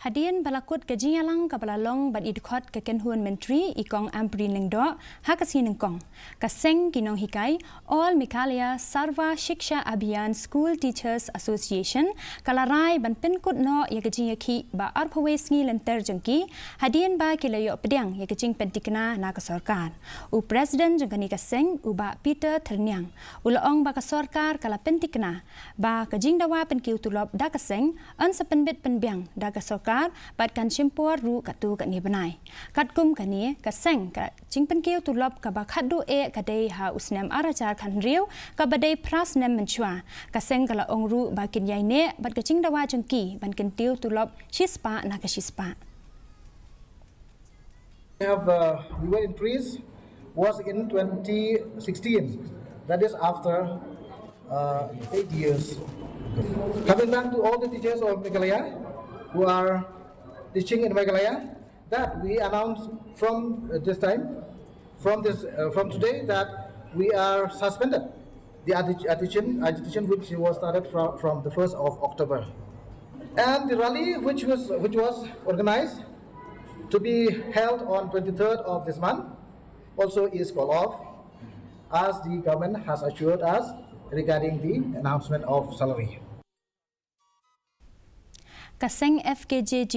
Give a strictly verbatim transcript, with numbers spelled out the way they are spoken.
Hadien ba la kut ka jingïalang kaba la long bad i dkhot ka kynhun myntri i Kong Ampareen Lyngdoh ha ka sngi Nyngkong, ka seng ki nonghikai All Meghalaya Sarva Shiksha Abhiyan School Teachers Association ka la rai ban pynkut noh ïa ka jingïakhih ba arphew wei sngi lynter jong ki hadien ba ki la ïoh pdiang ïa ka jingpyntikna na ka sorkar. U President jong kane ka seng, u Bah Peter Thyrniang, u la ong ba ka sorkar ka la pyntikna ba ka jingdawa pynkiew tulop da ka seng yn sa pynbit pynbiang da ka sorkar bad kan shim por ruh katto katne bnai. Katkum kane, ka seng ka jingpynkiew tulop kaba khatduh eh ka dei ha u snem ar hajar khathynriew, kaba dei phra snem mynshuwa. Ka seng ka la ong ruh ba kin ïaineh bad ka jingdawa jong ki ban kyntiew tulop shispah na ka shispah. We have uh, we were increased was in twenty sixteen. That is after uh, eight years. Coming back to all the teachers of Meghalaya who are teaching in Meghalaya, that we announce from uh, this time, from this uh, from today, that we are suspended the agi- agitation, agitation which was started from, from the first of October. And the rally which was which was organized to be held on twenty-third of this month also is called off, as the government has assured us regarding the announcement of salary. Ka seng F K J G